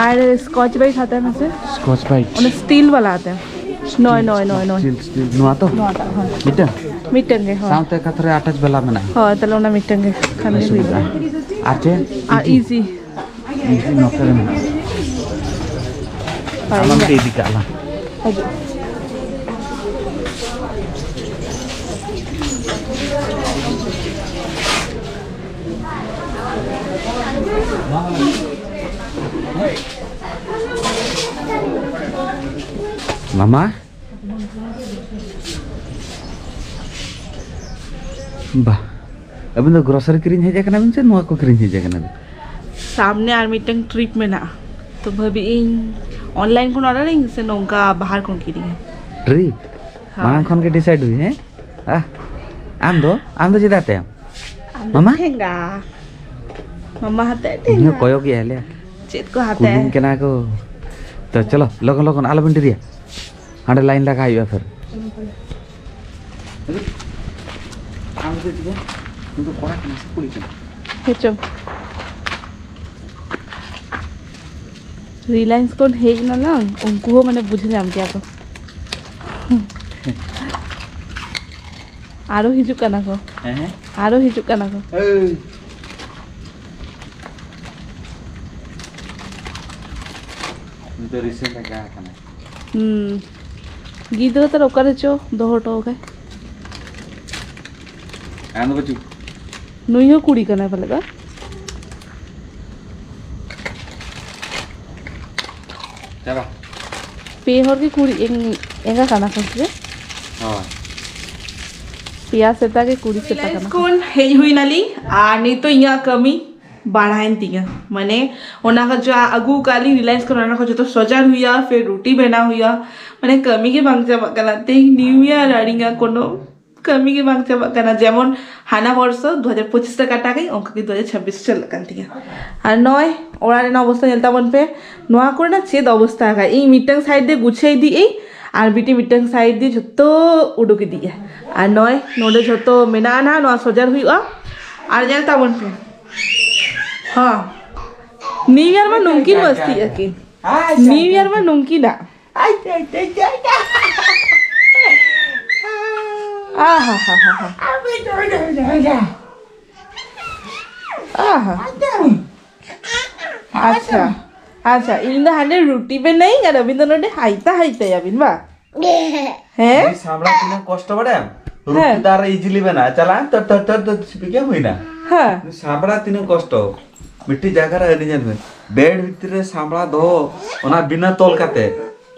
ᱟᱨ ᱥᱠᱚᱪ ᱵᱟᱭᱤᱴ ᱦᱟᱛᱟᱣ ᱢᱮᱥᱮ᱾ Scotch bite. ᱚᱱᱟ ᱥᱴᱤᱞ ᱵᱟᱞᱟ ᱦᱟᱛᱟᱣ᱾ ᱱᱚᱭ, ᱱᱚᱭ, ᱱᱚᱭ, ᱱᱚᱭ᱾ Steel, steel. ᱱᱚᱣᱟ ᱛᱚ? ᱱᱚᱣᱟᱴᱟᱜ, ᱦᱳᱭ᱾ ᱢᱤᱫᱴᱟᱝ? ᱢᱤᱫᱴᱟᱝ ᱜᱮ, ᱦᱳᱭ᱾ ᱥᱟᱶᱛᱮ ᱠᱟᱛᱷᱟ ᱨᱮ ᱟᱴᱷᱟᱥ ᱵᱮᱞᱟ ᱢᱮᱱᱟᱜᱼᱟ᱾ ᱦᱳᱭ, ᱛᱟᱦᱞᱮ ᱚᱱᱟ ᱢᱤᱫᱴᱟᱝ ᱜᱮ ᱠᱷᱟᱱ ᱜᱮ ᱦᱩᱭᱩᱜᱼᱟ᱾ ᱟᱨ ᱪᱮᱫ? ᱟᱨ ᱤᱡᱤ᱾ ᱤᱡᱤ ᱱᱚᱛᱮ ᱨᱮ ᱢᱮᱱᱟᱜᱼᱟ᱾ ᱦᱳᱭ, ᱟᱞᱚᱢ ᱤᱧᱟᱹᱜ᱾ ᱤᱫᱤ ᱠᱟᱜ ᱞᱟᱝ᱾ ᱦᱤᱡᱩᱜ᱾ ᱢᱟᱢᱟ? ᱵᱟ, ᱟᱹᱵᱤᱱ ᱫᱚ ᱜᱨᱚᱥᱟᱨᱤ ᱠᱤᱨᱤᱧ ᱦᱮᱡ ᱟᱠᱟᱱᱟ ᱵᱤᱱ ᱥᱮ ᱱᱚᱣᱟ ᱠᱚ ᱠᱤᱨᱤᱧ ᱦᱮᱡ ᱟᱠᱟᱱᱟ ᱵᱤᱱ? ᱥᱟᱢᱱᱮ ᱟᱨ ᱢᱤᱫᱴᱟᱝ ᱴᱨᱤᱯ ᱢᱮᱱᱟᱜᱼᱟ, ᱛᱚ ᱵᱷᱟᱹᱵᱤ ᱤᱧ ᱚᱱᱞᱟᱭᱤᱱ ᱠᱷᱚᱱ ᱚᱰᱟᱨ ᱤᱧ ᱥᱮ ᱱᱚᱝᱠᱟ ᱵᱟᱦᱟᱨ ᱠᱷᱚᱱ ᱠᱤᱨᱤᱧᱟ᱾ ᱴᱨᱤᱯ? ᱦᱳᱭ᱾ ᱢᱟᱲᱟᱝ ᱠᱷᱚᱱ ᱜᱮ ᱰᱤᱥᱟᱭᱤᱰ ᱦᱩᱭ, ᱦᱮᱸ? ᱟᱦ, ᱟᱢ ᱫᱚ, ᱟᱢ ᱫᱚ ᱪᱮᱫᱟᱜ ᱛᱮ? ᱟᱢ ᱫᱚ ᱢᱟᱢᱟ? ᱴᱷᱮᱸᱜᱟ᱾ ᱢᱟᱢᱟ ᱦᱟᱛᱮ ᱤᱧ ᱦᱚᱸ ᱴᱷᱮᱸᱜᱟ᱾ ᱠᱚᱭᱚᱜ ᱜᱮᱭᱟ ᱞᱮ᱾ ᱪᱮᱫ ᱠᱚ ᱦᱟᱛᱮ? ᱠᱩᱞᱤᱧ ᱠᱟᱱᱟ ᱠᱚ᱾ ᱛᱚ ᱪᱚᱞᱚ, ᱞᱚᱜᱚᱱ ᱞᱚᱜᱚᱱ, ᱟᱞᱚᱵᱤᱱ ᱰᱮᱨᱤᱭᱟ᱾ ᱦᱟᱸᱰᱮ ᱞᱟᱭᱤᱱ ᱞᱟᱜᱟ ᱦᱩᱭᱩᱜᱼᱟ ᱯᱷᱮᱨ᱾ ᱟᱢ ᱫᱚ ᱪᱮᱫ ᱪᱤᱠᱟᱹ? ᱩᱱᱤ ᱫᱚ ᱠᱚᱲᱟ ᱠᱟᱱᱟᱭ ᱥᱮ ᱠᱩᱲᱤ ᱠᱟᱱᱟᱭ? ᱦᱮᱸ ᱪᱚ᱾ ᱨᱤᱞᱟᱭᱮᱱᱥ ᱠᱷᱚᱱ ᱦᱮᱡ ᱮᱱᱟᱞᱟᱝ, ᱩᱱᱠᱩ ᱦᱚᱸ ᱢᱟᱱᱮ ᱵᱩᱡᱷᱟᱹᱣ ᱧᱟᱢ ᱠᱮᱭᱟ ᱠᱚ᱾ ᱟᱨᱚ ᱦᱤᱡᱩᱜ ᱠᱟᱱᱟ ᱠᱚ᱾ ᱦᱮᱸ, ᱦᱮᱸ᱾ ᱟᱨᱚ ᱦᱤᱡᱩᱜ ᱠᱟᱱᱟ ᱠᱚ᱾ ᱮᱭ᱾ ᱱᱤᱛᱚᱜ ᱨᱤᱥᱮᱱᱴ ᱦᱮᱡ ᱟᱠᱟᱱᱟᱭ᱾ ᱦᱩᱸ᱾ ᱜᱤᱫᱽᱨᱟᱹ ᱛᱟᱨ ᱚᱠᱟᱨᱮ ᱪᱚ ᱫᱚᱦᱚ ᱦᱚᱴᱚ ᱠᱟᱭ᱾ ᱟᱢ ᱫᱚ ᱵᱟᱹᱪᱩᱜ᱾ ᱱᱩᱭ ᱦᱚᱸ ᱠᱩᱲᱤ ᱠᱟᱱᱟᱭ ᱯᱟᱞᱮ ᱫᱚ᱾ ᱪᱟᱞᱟᱣ᱾ ᱯᱮ ᱦᱚᱲ ᱜᱮ ᱠᱩᱲᱤ ᱮᱸᱜ-, ᱮᱸᱜᱟ ᱠᱟᱱᱟ ᱠᱚ ᱥᱮ? ᱦᱳᱭ᱾ ᱯᱮᱭᱟ ᱥᱮᱛᱟ ᱜᱮ ᱠᱩᱲᱤ ᱥᱮᱛᱟ ᱠᱟᱱᱟ ᱠᱚ᱾ ᱠᱷᱚᱱ ᱦᱮᱡ ᱦᱩᱭ ᱱᱟᱞᱤᱧ ᱟᱨ ᱱᱤᱛᱚᱜ ᱤᱧᱟᱹᱜ ᱠᱟᱹᱢᱤ ᱵᱟᱲᱟᱭᱮᱱ ᱛᱤᱧᱟᱹ᱾ ᱢᱟᱱᱮ ᱚᱱᱟ ᱠᱚ ᱡᱟ ᱟᱹᱜᱩ ᱠᱟᱜ ᱞᱤᱧ ᱨᱤᱞᱟᱭᱮᱱᱥ ᱠᱷᱚᱱ, ᱚᱱᱟ ᱠᱚ ᱡᱚᱛᱚ ᱥᱚᱡᱟᱣ ᱦᱩᱭᱩᱜᱼᱟ, ᱯᱷᱤᱨ ᱨᱩᱴᱤ ᱵᱮᱱᱟᱣ ᱦᱩᱭᱩᱜᱼᱟ᱾ ᱢᱟᱱᱮ ᱠᱟᱹᱢᱤ ᱜᱮ ᱵᱟᱝ ᱪᱟᱵᱟᱜ ᱠᱟᱱᱟ᱾ ᱛᱮᱦᱮᱧ ᱱᱤᱭᱩ ᱤᱭᱟᱨ ᱟᱨ ᱤᱧᱟᱹᱜ ᱠᱳᱱᱳ ᱠᱟᱹᱢᱤ ᱜᱮ ᱵᱟᱝ ᱪᱟᱵᱟᱜ ᱠᱟᱱᱟ᱾ ᱡᱮᱢᱚᱱ ᱦᱟᱱᱟ ᱵᱚᱨᱥᱚ ᱫᱩ ᱦᱟᱡᱟᱨ ᱯᱚᱸᱪᱤᱥ ᱨᱮ ᱠᱟᱴᱟ ᱜᱮ, ᱚᱱᱠᱟ ᱜᱮ ᱫᱩ ᱦᱟᱡᱟᱨ ᱪᱷᱟᱵᱵᱤᱥ ᱪᱟᱞᱟᱜ ᱠᱟᱱ ᱛᱤᱧᱟ᱾ ᱟᱨ ᱱᱚᱜᱼᱚᱭ ᱚᱲᱟᱜ ᱨᱮᱱᱟᱜ ᱚᱵᱚᱥᱛᱟ ᱧᱮᱞ ᱛᱟᱵᱚᱱ ᱯᱮ, ᱱᱚᱣᱟ ᱠᱚᱨᱮᱱᱟᱜ ᱪᱮᱫ ᱚᱵᱚᱥᱛᱟ ᱟᱠᱟᱫ᱾ ᱤᱧ ᱢᱤᱫᱴᱟᱝ ᱥᱟᱭᱤᱰ ᱨᱮ ᱜᱩᱪᱷᱟᱹ ᱤᱫᱤᱭᱮᱫ ᱟᱹᱧ ᱟᱨ ᱵᱤᱴᱤ ᱢᱤᱫᱴᱟᱝ ᱥᱟᱭᱤᱰ ᱫᱤᱭᱮ ᱡᱷᱚᱛᱚ ᱩᱰᱩᱠ ᱤᱫᱤᱜᱼᱟ᱾ ᱟᱨ ᱱᱚᱜᱼᱚᱭ ᱱᱚᱰᱮ ᱡᱷᱚᱛᱚ ᱢᱮᱱᱟᱜᱼᱟ ᱱᱟᱦᱟᱜ, ᱱᱚᱣᱟ ᱥᱚᱡᱟᱨ ᱦᱩᱭᱩᱜᱼᱟ᱾ ᱟᱨ ᱧᱮᱞ ᱛᱟᱵᱚᱱ ᱯᱮ, ᱦᱚᱸ, ᱱᱤᱭᱩ ᱤᱭᱟᱨ ᱢᱟ ᱱᱩᱝᱠᱤᱱ ᱢᱟᱹᱥᱛᱤᱜ ᱟᱹᱠᱤᱱ᱾ ᱱᱤᱭᱩ ᱤᱭᱟᱨ ᱢᱟ ᱱᱩᱝᱠᱤᱱᱟᱜ᱾ ᱟᱦᱟ ᱦᱟ ᱦᱟ ᱦᱟ᱾ ᱟᱦᱟ᱾ ᱟᱪᱪᱷᱟ, ᱟᱪᱪᱷᱟ, ᱤᱧ ᱫᱚ ᱦᱟᱸᱰᱮ ᱨᱩᱴᱤ ᱵᱮᱱᱟᱭᱤᱧ ᱟᱨ ᱟᱹᱵᱤᱱ ᱫᱚ ᱱᱚᱰᱮ ᱦᱟᱭᱛᱟ ᱦᱟᱭᱛᱟᱭᱟᱵᱤᱱ ᱵᱟ? ᱦᱮᱸ? ᱩᱱᱤ ᱥᱟᱢᱵᱲᱟ ᱛᱤᱱᱟᱹᱜ ᱠᱚᱥᱴᱚ ᱵᱟᱲᱟᱭᱟᱢ? ᱨᱩᱴᱤ ᱦᱮᱸ᱾ ᱫᱚ ᱟᱨ ᱤᱡᱤᱞᱤ ᱵᱮᱱᱟᱜᱼᱟ᱾ ᱪᱟᱞᱟᱜ ᱟᱢ, ᱛᱚᱨ, ᱛᱚᱨ, ᱛᱚᱨ, ᱛᱚᱨ, ᱥᱤᱯᱤ ᱜᱮ ᱦᱩᱭᱱᱟ᱾ ᱦᱮᱸ᱾ ᱩᱱᱤ ᱥᱟᱢᱵᱲᱟ ᱛᱤᱱᱟᱹᱜ ᱠᱚᱥᱴᱚ᱾ ᱢᱤᱫᱴᱤᱡ ᱡᱟᱭᱜᱟ ᱨᱮ ᱟᱹᱰᱤ ᱧᱮᱞ ᱢᱮ᱾ ᱵᱮᱰ ᱵᱷᱤᱛᱨᱤ ᱨᱮ ᱥᱟᱢᱵᱲᱟ ᱫᱚᱦᱚ, ᱚᱱᱟ ᱵᱤᱱᱟᱹ ᱛᱚᱞ ᱠᱟᱛᱮ᱾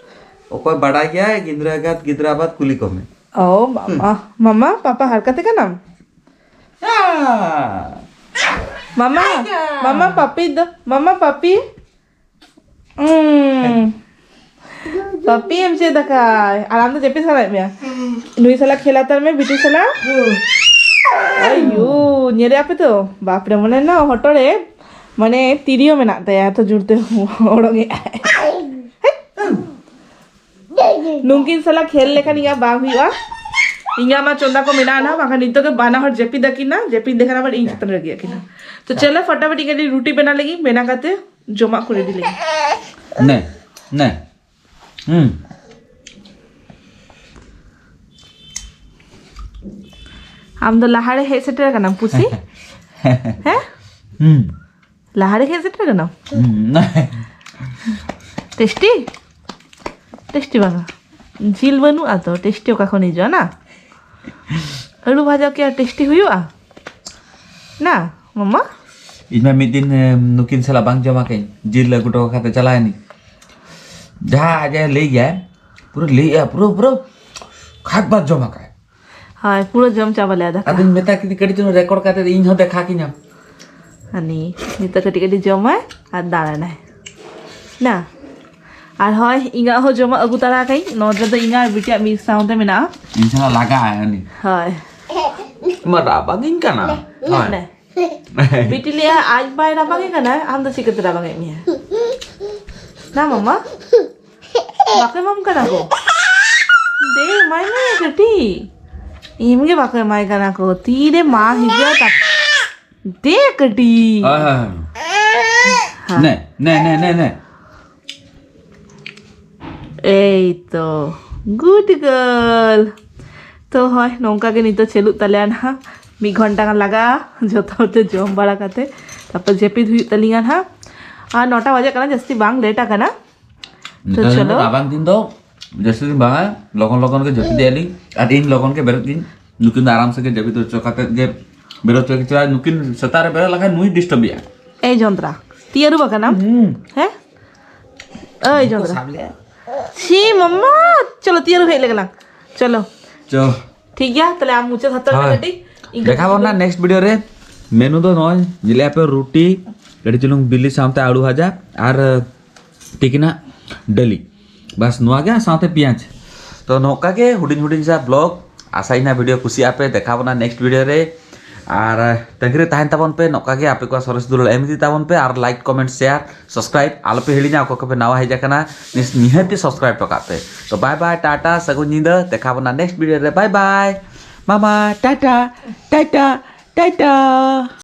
ᱚᱠᱚᱭ ᱵᱟᱰᱟᱭ ᱜᱮᱭᱟᱭ, ᱜᱤᱫᱽᱨᱟᱹ ᱮᱸᱜᱟᱛ, ᱜᱤᱫᱽᱨᱟᱹ ᱟᱵᱟᱫ ᱠᱩᱞᱤ ᱠᱚᱢᱮ᱾ ᱚ, ᱢᱟᱢᱟ, ᱢᱟᱢᱟ, ᱯᱟᱯᱟ ᱦᱟᱨᱠᱟᱛᱮ ᱠᱟᱱᱟᱢ? ᱦᱮᱸ᱾ ᱢᱟᱢᱟ, ᱢᱟᱢᱟ, ᱯᱟᱯᱤ ᱫᱚ, ᱢᱟᱢᱟ, ᱯᱟᱯᱤ᱾ ᱩᱸ᱾ ᱯᱟᱯᱤ ᱮᱢ ᱪᱮᱫ ᱟᱠᱟᱭ? ᱟᱨ ᱟᱢ ᱫᱚ ᱡᱟᱹᱯᱤᱫ ᱥᱟᱱᱟᱭᱮᱫ ᱢᱮᱭᱟ? ᱱᱩᱭ ᱥᱟᱞᱟᱜ ᱠᱷᱮᱞᱟ ᱛᱟᱨ ᱢᱮ, ᱵᱤᱴᱩ ᱥᱟᱞᱟᱜ᱾ ᱟᱭᱳ, ᱧᱮᱞᱮᱫ ᱟᱯᱮ ᱛᱚ? ᱵᱟᱯᱨᱮ, ᱢᱚᱱᱮ ᱱᱟ ᱦᱚᱴᱚᱜ ᱨᱮ, ᱢᱟᱱᱮ, ᱛᱤᱨᱭᱳ ᱢᱮᱱᱟᱜ ᱛᱟᱭᱟ, ᱛᱚ ᱡᱳᱨᱛᱮ ᱚᱲᱚᱝᱮᱜᱼᱟᱭ᱾ ᱱᱩᱝᱠᱤᱱ ᱥᱟᱞᱟᱜ ᱠᱷᱮᱞ ᱞᱮᱠᱷᱟᱱ ᱤᱧᱟᱹᱜ ᱵᱟᱝ ᱦᱩᱭᱩᱜᱼᱟ᱾ ᱤᱧᱟᱹᱜ ᱢᱟ ᱪᱚᱸᱫᱟ ᱠᱚ ᱢᱮᱱᱟᱜᱼᱟ ᱱᱟ, ᱵᱟᱠᱷᱟᱱ ᱱᱤᱛᱚᱜ ᱜᱮ ᱵᱟᱱᱟ ᱦᱚᱲ ᱡᱟᱹᱯᱤᱫ ᱟᱹᱠᱤᱱᱟ, ᱡᱟᱹᱯᱤᱫ ᱞᱮᱠᱷᱟᱱ ᱟᱵᱟᱨ ᱤᱧ ᱪᱮᱛᱟᱱ ᱨᱮ ᱨᱟᱹᱜᱤ ᱟᱹᱠᱤᱱᱟ᱾ ᱛᱚ ᱪᱚᱞᱚ ᱯᱷᱟᱴᱟᱯᱷᱟᱴᱤ ᱠᱟᱹᱴᱤᱡ ᱨᱩᱴᱤ ᱵᱮᱱᱟᱣ ᱞᱟᱹᱜᱤᱫ, ᱵᱮᱱᱟᱣ ᱠᱟᱛᱮ ᱡᱚᱢᱟᱜ ᱠᱚ ᱨᱮᱰᱤ ᱞᱟᱹᱜᱤᱫ᱾ ᱱᱮ, ᱱᱮ᱾ ᱦᱩᱸ᱾ ᱟᱢ ᱫᱚ ᱞᱟᱦᱟᱨᱮ ᱦᱮᱡ ᱥᱮᱴᱮᱨ ᱟᱠᱟᱱᱟᱢ ᱯᱩᱥᱤ? ᱦᱮᱸ? ᱦᱩᱸ᱾ ᱞᱟᱦᱟᱨᱮ ᱦᱮᱡ ᱥᱮᱴᱮᱨ ᱟᱠᱟᱱᱟᱢ? ᱦᱩᱸ᱾ ᱴᱮᱥᱴᱤ? ᱴᱮᱥᱴᱤ ᱵᱟᱝᱟ? ᱡᱤᱞ ᱵᱟᱹᱱᱩᱜᱼᱟ ᱛᱚ, ᱴᱮᱥᱴᱤ ᱚᱠᱟ ᱠᱷᱚᱱ ᱦᱤᱡᱩᱜᱼᱟ ᱱᱟ? ᱟᱹᱞᱩ ᱵᱷᱟᱡᱟ ᱠᱤ ᱟᱨ ᱴᱮᱥᱴᱤ ᱦᱩᱭᱩᱜᱼᱟ? ᱱᱟ, ᱢᱟᱢᱟ? ᱤᱧ ᱢᱟ ᱢᱤᱫ ᱫᱤᱱ, ᱮᱢ, ᱱᱩᱠᱤᱱ ᱥᱟᱞᱟᱜ ᱵᱟᱝ ᱡᱚᱢ ᱟᱠᱟᱫᱟᱹᱧ᱾ ᱡᱤᱞ ᱟᱹᱜᱩ ᱦᱚᱴᱚ ᱠᱟᱛᱮ ᱪᱟᱞᱟᱣ ᱮᱱᱟᱹᱧ᱾ ᱡᱟᱦᱟᱸ ᱟᱡ ᱮ ᱞᱟᱹᱭ ᱜᱮᱭᱟᱭ, ᱯᱩᱨᱟᱹ ᱞᱟᱹᱭᱮᱜᱼᱟ, ᱯᱩᱨᱟᱹ, ᱯᱩᱨᱟᱹ ᱠᱷᱟᱫᱽ ᱵᱟᱫᱽ ᱡᱚᱢ ᱟᱠᱟᱫ᱾ ᱦᱳᱭ, ᱯᱩᱨᱟᱹ ᱡᱚᱢ ᱪᱟᱵᱟ ᱞᱮᱭᱟ ᱫᱟᱠᱟ᱾ ᱟᱫᱚᱧ ᱢᱮᱛᱟ ᱠᱤᱱᱟ, ᱠᱟᱹᱴᱤᱡ ᱪᱩᱞᱩᱝ ᱨᱮᱠᱚᱨᱰ ᱠᱟᱛᱮ ᱤᱧ ᱦᱚᱸ ᱫᱮᱠᱷᱟ ᱠᱤᱧᱟᱢ᱾ ᱦᱟᱹᱱᱤ, ᱱᱤᱛᱚᱜ ᱠᱟᱹᱴᱤᱡ ᱠᱟᱹᱴᱤᱡ ᱡᱚᱢᱟᱭ ᱟᱨ ᱫᱟᱬᱟᱱᱟᱭ᱾ ᱱᱟ? ᱟᱨ ᱦᱳᱭ, ᱤᱧᱟᱹᱜ ᱦᱚᱸ ᱡᱚᱢᱟᱜ ᱟᱹᱜᱩ ᱛᱟᱨᱟ ᱟᱠᱟᱫᱟᱹᱧ᱾ ᱱᱚᱣᱟ ᱨᱮᱫᱚ ᱤᱧ ᱟᱨ ᱵᱤᱴᱤᱭᱟᱜ ᱢᱤᱫ ᱥᱟᱶᱛᱮ ᱢᱮᱱᱟᱜᱼᱟ᱾ ᱤᱧ ᱥᱟᱞᱟᱜ ᱞᱟᱜᱟᱜᱼᱟᱭ ᱦᱟᱹᱱᱤ᱾ ᱦᱳᱭ᱾ ᱢᱟ ᱨᱟᱵᱟᱝᱤᱧ ᱠᱟᱱᱟ᱾ ᱦᱳᱭ᱾ ᱱᱮ᱾ ᱵᱤᱴᱤ ᱞᱟᱹᱭᱟ ᱟᱡ ᱵᱟᱭ ᱨᱟᱵᱟᱝᱮ ᱠᱟᱱᱟ, ᱟᱢ ᱫᱚ ᱪᱤᱠᱟᱹᱛᱮ ᱨᱟᱵᱟᱝᱮᱫ ᱢᱮᱭᱟ? ᱱᱟ ᱢᱟᱢᱟ? ᱵᱟᱠᱚ ᱮᱢᱟᱢ ᱠᱟᱱᱟ ᱠᱚ? ᱫᱮ, ᱮᱢᱟᱭ ᱢᱮ ᱠᱟᱹᱴᱤᱡ᱾ ᱮᱢ ᱜᱮ ᱵᱟᱠᱚ ᱮᱢᱟᱭ ᱠᱟᱱᱟ ᱠᱚ᱾ ᱛᱤᱨᱮ ᱢᱟ ᱦᱤᱡᱩᱜᱼᱟ ᱛᱟ-, ᱫᱮ ᱠᱟᱹᱴᱤᱡ᱾ ᱦᱳᱭ, ᱦᱳᱭ, ᱦᱳᱭ᱾ ᱦᱮᱸ᱾ ᱱᱮ, ᱱᱮ, ᱱᱮ, ᱱᱮ, ᱱᱮ᱾ ᱮᱭ ᱛᱚ, good girl᱾ ᱛᱚ ᱦᱳᱭ, ᱱᱚᱝᱠᱟ ᱜᱮ ᱱᱤᱛᱚᱜ ᱪᱟᱹᱞᱩᱜ ᱛᱟᱞᱮᱭᱟ ᱱᱟᱦᱟᱜ᱾ ᱢᱤᱫ ᱜᱷᱚᱱᱴᱟ ᱜᱟᱱ ᱞᱟᱜᱟᱜᱼᱟ ᱡᱚᱛᱚ ᱦᱚᱲ ᱛᱮ ᱡᱚᱢ ᱵᱟᱲᱟ ᱠᱟᱛᱮ, ᱛᱟᱨᱯᱚᱨ ᱡᱟᱹᱯᱤᱫ ᱦᱩᱭᱩᱜ ᱛᱟᱞᱤᱧᱟ ᱱᱟᱦᱟᱜ᱾ ᱟᱨ ᱱᱚᱴᱟ ᱵᱟᱡᱟᱜ ᱠᱟᱱᱟ, ᱡᱟᱹᱥᱛᱤ ᱵᱟᱝ ᱞᱮᱴ ᱟᱠᱟᱱᱟ᱾ ᱛᱚ ᱱᱮᱛᱟᱨ ᱫᱤᱱ ᱫᱚ ᱪᱚᱞᱚ᱾ ᱨᱟᱵᱟᱝ ᱫᱤᱱ ᱫᱚ ᱡᱟᱹᱥᱛᱤ ᱫᱤᱱ ᱵᱟᱝᱟ, ᱞᱚᱜᱚᱱ ᱞᱚᱜᱚᱱ ᱜᱮ ᱡᱟᱹᱯᱤᱫᱮᱜᱼᱟ ᱞᱤᱧ᱾ ᱟᱨ ᱤᱧ ᱞᱚᱜᱚᱱ ᱜᱮ ᱵᱮᱨᱮᱫ ᱜᱤᱧ᱾ ᱱᱩᱠᱤᱱ ᱫᱚ ᱟᱨᱟᱢ ᱥᱮ ᱜᱮ ᱡᱟᱹᱯᱤᱫ ᱦᱚᱪᱚ ᱠᱟᱛᱮ ᱜᱮ ᱵᱮᱨᱮᱫ ᱦᱚᱪᱚ ᱠᱤᱱᱟ᱾ ᱱᱩᱠᱤᱱ ᱥᱮᱛᱟᱜ ᱨᱮ ᱵᱮᱨᱮᱫ ᱞᱮᱠᱷᱟᱱ ᱱᱩᱭ ᱰᱤᱥᱴᱟᱨᱵ ᱮᱭᱟ᱾ ᱮᱭ ᱡᱚᱱᱛᱨᱟ, ᱛᱤ ᱟᱹᱨᱩᱵ ᱟᱠᱟᱱᱟᱢ? ᱦᱩᱸ᱾ ᱦᱮᱸ? ᱮᱭ ᱡᱚᱱᱛᱨᱟ᱾ ᱥᱟᱵ ᱞᱮᱜᱼᱟ᱾ ᱪᱷᱤ ᱢᱟᱢᱟ, ᱪᱚᱞᱚ ᱛᱤ ᱟᱹᱨᱩᱵ ᱦᱮᱡ ᱞᱮᱜᱮ ᱞᱟᱝ᱾ ᱪᱚᱞᱚ᱾ ᱪᱚ᱾ ᱴᱷᱤᱠ ᱜᱮᱭᱟ, ᱛᱟᱦᱞᱮ ᱟᱢ ᱢᱩᱪᱟᱹᱫ ᱦᱟᱛᱟᱲ ᱢᱮ ᱦᱳᱭ᱾ ᱠᱟᱹᱴᱤᱡ᱾ ᱤᱧ ᱫᱮᱠᱷᱟ ᱠᱟᱹᱴᱤᱡ ᱵᱚᱱ ᱱᱟ next video ᱨᱮ᱾ ᱢᱮᱱᱩ ᱫᱚ ᱱᱚᱜᱼᱚᱭ ᱡᱤᱞ ᱟᱯᱮ ᱨᱩᱴᱤ, ᱠᱟᱹᱴᱤᱡ ᱪᱩᱞᱩᱝ ᱵᱤᱞᱤ ᱥᱟᱶᱛᱮ ᱟᱹᱲᱩ ᱵᱷᱟᱡᱟ ᱟᱨ ᱛᱤᱠᱤᱱᱟᱜ ᱰᱟᱹᱞᱤ᱾ ᱵᱟᱥ ᱱᱚᱣᱟ ᱜᱮ, ᱥᱟᱶᱛᱮ ᱯᱮᱸᱭᱟᱡᱽ᱾ ᱛᱚ ᱱᱚᱝᱠᱟ ᱜᱮ ᱦᱩᱰᱤᱧ ᱦᱩᱰᱤᱧ ᱥᱟ vlog᱾ ᱟᱥᱟᱭᱤᱧ ᱱᱟ video ᱠᱩᱥᱤᱭᱟᱜ ᱯᱮ᱾ ᱫᱮᱠᱷᱟ ᱵᱚᱱᱟ next video ᱨᱮ᱾ ᱟᱨ ᱛᱟᱺᱜᱤ ᱨᱮ ᱛᱟᱦᱮᱱ ᱛᱟᱵᱚᱱ ᱯᱮ᱾ ᱱᱚᱝᱠᱟ ᱜᱮ ᱟᱯᱮ ᱠᱚᱣᱟᱜ ᱥᱚᱨᱮᱥ ᱫᱩᱞᱟᱹᱲ ᱮᱢ ᱤᱫᱤ ᱛᱟᱵᱚᱱ ᱯᱮ᱾ ᱟᱨ like, comment, share, subscribe ᱟᱞᱚᱯᱮ ᱦᱤᱲᱤᱧᱟ᱾ ᱚᱠᱚᱭ ᱠᱚᱯᱮ ᱱᱟᱣᱟ ᱦᱮᱡ ᱟᱠᱟᱱᱟ, ᱱᱤᱥ-, ᱱᱤᱦᱟᱹᱛ ᱜᱮ subscribe ᱦᱚᱴᱚ ᱠᱟᱜ ᱯᱮ᱾ ᱛᱚ bye bye, ᱴᱟᱴᱟ, ᱥᱟᱹᱜᱩᱱ ᱧᱤᱫᱟᱹ᱾ ᱫᱮᱠᱷᱟ ᱵᱚᱱᱟ next video ᱨᱮ᱾ Bye bye, ᱢᱟᱢᱟ, ᱴᱟᱴᱟ, ᱴᱟᱴᱟ, ᱴᱟᱴᱟ᱾